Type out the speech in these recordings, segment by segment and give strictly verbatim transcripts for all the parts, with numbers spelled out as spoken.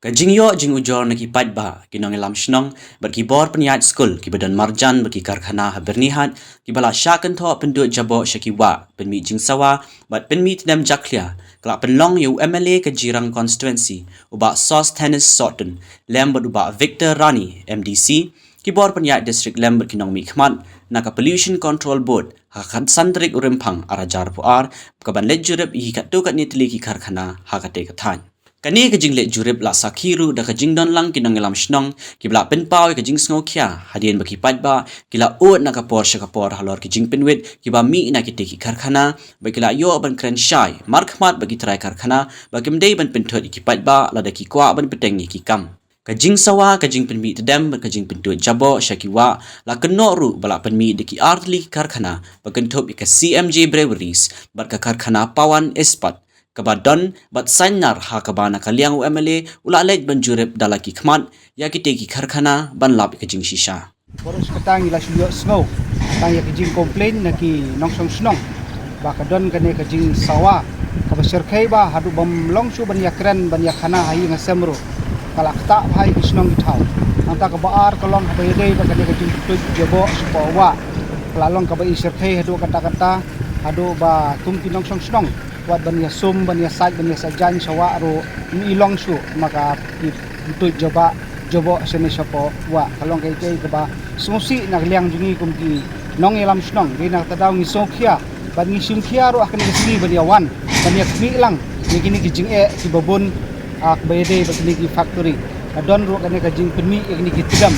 Ka jingïoh jingujor na ki paidbah, ki nongïalam shnong bad ki bor pynïaid skul kiba don marjan bad ki karkhana ha Byrnihat, kiba la shah kynthoh pynduh jaboh sha ki wah, pynmih jingsawa bad pynmih tdem jakhlia, ka la pynlong ïa u M L A ka Jirang Constituency, u Bah Sosthenes Sohtun, lem bad u Bah Victor Rani, M D C, ki bor pynïaid district lem bad ki nongmihkhmat na ka Pollution Control Board ha ka khatsan tarik u Rymphang ar hajar arphew ar, ka ban leit jurip ïa ki katto katne tylli ki karkhana ha katei ka thaiñ. Kane ka jingleit jurip la sakhi ruh da ka jingdon lang ki nongïalam shnong kiba la pynpaw ïa ka jingsngewkhia hadien ba ki paidbah ki la ud na ka por sha ka por halor ki jingpynwit kiba mih na kitei ki karkhana, bad ki la ïoh ban kren shai markhmat bad ki trai karkhana ba kim dei ban pynthut ïa ki paidbah lada ki kwah ban bteng ïa ki kam. Ka jingsawa, ka jingpynmih tdem bad ka jingpynduh jaboh sha ki wah la kynnoh ruh ba la pynmih da ki ar tylli ki karkhana, ba kynthup ïa ka C M J Breweries bad ka karkhana Pawan Ispat, kaba don bad sainar ha kaba na ka liang u M L A u la leit ban jurip da la ki khmat ïa kitei ki karkhana ban lap ïa ka jingshisha. Baroh shi katta ngi la shu ïohsngew tang ïa ka jingcomplain na ki nongshong shnong ba ka don kane ka jingsawa kaba shyrkhei bha, haduh bym long shuh ban ïakren ban ïakhana ha ïing ha sem ruh. Ka la ktah bha ïa ki shnong ki thaw. Nangta kaba ar ka long haba ïadei bad kane ka jingpynduh jaboh shapoh wah, ka la long kaba i shyrkhei haduh katta katta, haduh ba kum ki nongshong shnong wat ban ïasum, ban ïasaid, ban ïasaid jaiñ sha wah ruh ym i long shuh, ma ka ki pynduh jaboh, jaboh shane shapoh wah. Ka long kaei kaei kaba sngewsih na ka liang jong ngi kum ki nongïalam shnong. Dei na kata ka daw ngi sngewkhia bad ngi shimkhia ruh ha kane ka sngi ban ïawan ban ïakhmih lang ïa kine ki jingeh kiba bun, ah, kaba ïadei bad kine ki factory. Ka don ruh kane ka jingpynmih ïa kine ki tdem.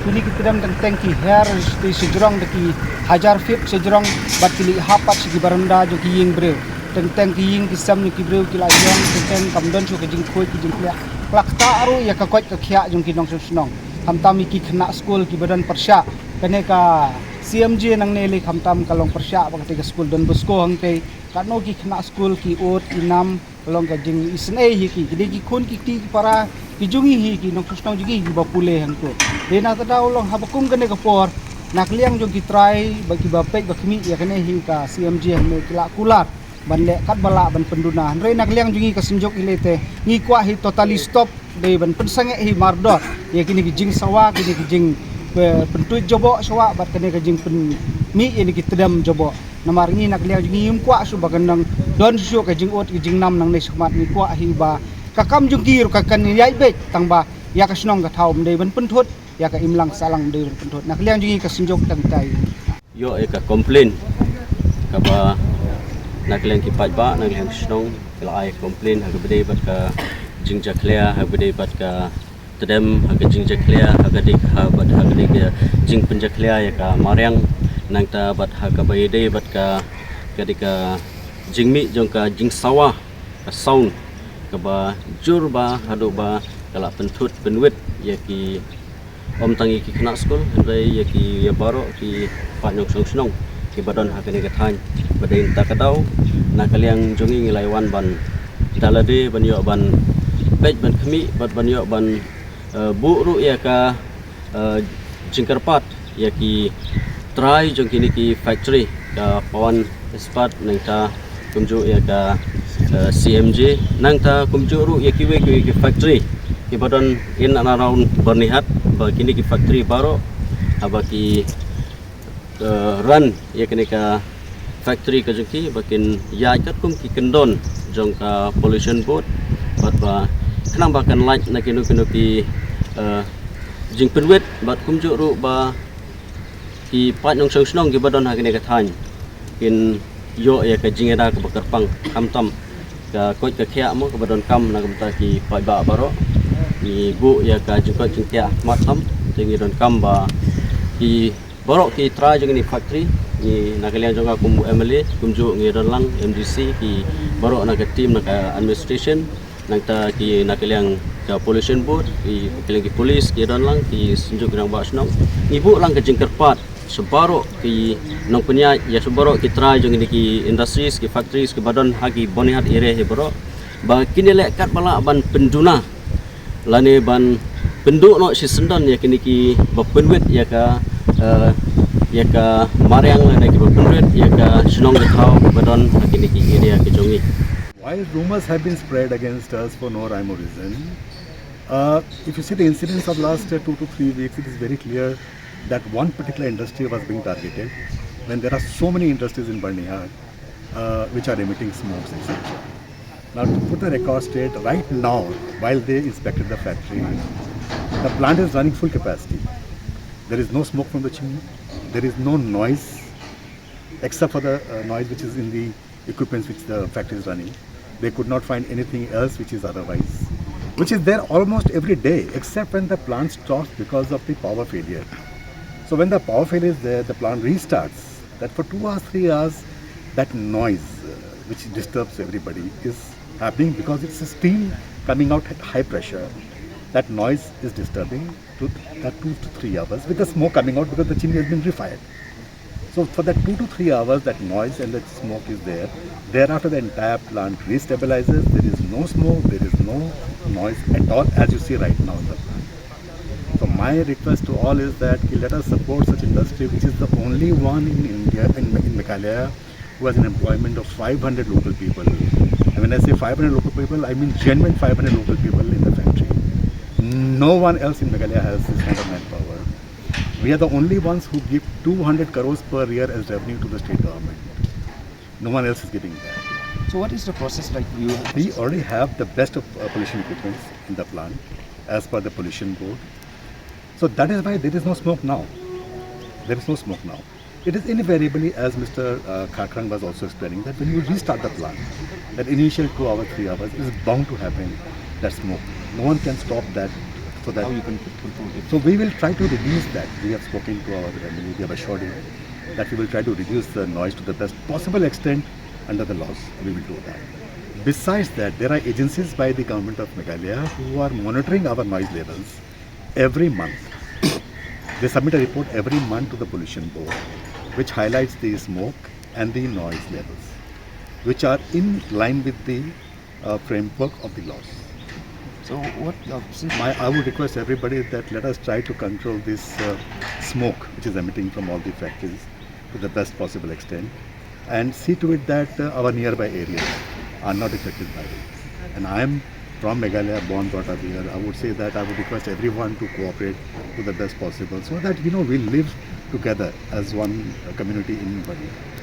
Kine ki tdem teng teng ki her sha shajrong da ki hajar feet shajrong, bad ki leit hap pat sha ki baranda jong ki ïing briew. Teng teng ki ïing ki sem jong ki briew ki la ïong, teng teng kam don shuh ka jingkhuid ka jingkliah. Ka la ktah ruh ïa ka koit ka khiah jong ki nongshong shnong. Khamtam ïa ki khynnah skul kiba don pyrshah. Kane ka C M J nangne lei khamtam ka long pyrshah bad kata ka skul Don Bosco hangtei. Katno ki khynnah skul ki ud ki nam, ka long ka jingisynei hi ki. Ki dei ki khun ki kti ki para ki jong ngi hi, ki nongshong shnong jong ngi kiba pule hangto. Dei na kata ka daw long haba kum kane ka por, na ka liang jong ki trai ba kiba peit ba khmih ïa kane hi ka C M J hangne ki la kular ban leh katba lah ban pynduna. Hynrei na ka liang jong ngi ka Synjuk hi lei te ngi kwah hi totally stop, dei ban pynsangeh hi mardor ïa kine ki jingsawa, kine ki jing, eh, pynduh jaboh sha wah bad kane ka jingpynmih ïa kine ki tdem jaboh. Namar ngi na ka liang jong ngi ngim kwah shuh ba kan nang don shuh ka jingud ka jingnam nangne shakhmat. Ngi kwah hi ba ka kam jong ki ruh ka kan ïaid beit, tang ba ïa ka shnong ka thaw ym dei ban pynthut, ïa ka imlang sahlang ym dei ban pynthut. Na ka liang jong ngi ka Synjuk tang tai. Ïoh ïa ka complain kaba na ka liang ki paidbah, na ka liang ki shnong ki la ai complain ha kaba dei bad ka jingjakhlia, ha kaba dei bad ka tdem, ha ka jingjakhlia, ha ka dei ha bad ha ka dei ka jingpynjakhlia ïa ka mariang, nangta bad ha kaba ïadei bad ka, ka dei ka jingmih jong ka jingsawa, ka sound kaba jur bha haduh ba ka la pynthut pynwit ïa ki, ym tang ïa ki khynnah skul hynrei ïa ki, ïa baroh ki paid nongshong shnong kiba don ha kane ka thaiñ. Ba dei na kata ka daw na ka liang jong ngi ngi la ïa wan ban da lade ban ïoh ban peit ban khmih bad ban ïoh ban, eh, buh ruh ïa ka, eh, jingkyrpad ïa ki trai jong kine ki factory, ka Pawan Ispat nangta kumjuh ïa ka, eh, C M J, nangta kumjuh ruh ïa kiwei kiwei ki factory kiba don in and around Byrnihat, ba kine ki factory baroh haba ki, eh, run ïa kane ka factory ka jong ki ba kin ïaid katkum ki kyndon jong ka Pollution Board, bad ba khnang ba kan lait na kino kino ki, eh, jingpynwit, bad kumjuh ruh ba ki paid nongshong shnong kiba don ha kane ka thaiñ kin ïoh ïa ka jingïada kaba kyrpang, khamtam ka koit ka khiah mo kaba donkam na ka bynta ki paidbah baroh. Ngi buh ïa ka jingkoit jingkhiah khmat tam, te ngi donkam ba ki baroh ki trai jong kine ki factory, ngi na ka liang jong nga kum M L A, kumjuh ngi don lang M D C, ki baroh na ka team na ka administration, nangta ki na ka liang ka Pollution Board, ki, ki liang ki police ki don lang, ki Synjuk ki rangbah shnong. Ngi buh lang ka jingkyrpad sha baroh ki nongpynïaid, ïa sha baroh ki trai jong kine ki industries, ki factories kiba don ha ki Byrnihat area hi baroh, ba kin ïaleh katba lah ban pynduna lane ban pynduh noh shisyndon ïa kine kiba pynwit ïa ka, eh, ïa ka mariang lane kiba pynwit ïa ka shnong ka thaw ba don ha kine ki area ki jong ngi. While rumors have been spread against us for no rhyme or reason, Uh, if you see the incidents of last uh, two to three weeks, it is very clear that one particular industry was being targeted when there are so many industries in Byrnihat uh, which are emitting smokes, et cetera. Now, to put the record straight, right now, while they inspected the factory, the plant is running full capacity. There is no smoke from the chimney, there is no noise, except for the uh, noise which is in the equipments which the factory is running. They could not find anything else which is otherwise, which is there almost every day, except when the plant stops because of the power failure. So when the power failure is there, the plant restarts. That for two hours, three hours, that noise uh, which disturbs everybody is happening because it's a steam coming out at high pressure. That noise is disturbing to that two to three hours with the smoke coming out because the chimney has been refired. So for that two to three hours, that noise and that smoke is there. Thereafter, the entire plant restabilizes. There is no smoke, there is no noise at all, as you see right now in the plant. So my request to all is that ki let us support such industry, which is the only one in India, in, in Meghalaya, who has an employment of five hundred local people. And when I say five hundred local people, I mean genuine five hundred local people in the factory. No one else in Meghalaya has this kind of manpower. We are the only ones who give two hundred crores per year as revenue to the state government. No one else is giving that. So what is the process like? You We already have the best of uh, pollution equipments in the plant as per the pollution board. So that is why there is no smoke now. There is no smoke now. It is invariably, as Mister Uh, Kharkharang was also explaining, that when you restart the plant, that initial two hours, three hours is bound to happen that smoke. No one can stop that. So that how you can control it? So we will try to reduce that. We have spoken to our M L A, we have assured him that we will try to reduce the noise to the best possible extent under the laws. We will do that. Besides that, there are agencies by the government of Meghalaya who are monitoring our noise levels every month. They submit a report every month to the pollution board, which highlights the smoke and the noise levels, which are in line with the uh, framework of the laws. So what? Uh, since My, I would request everybody that let us try to control this uh, smoke which is emitting from all the factories to the best possible extent, and see to it that uh, our nearby areas are not affected by it. And I am from Meghalaya, born, brought up here. I would say that I would request everyone to cooperate to the best possible, so that, you know, we live together as one uh, community in Byrnihat.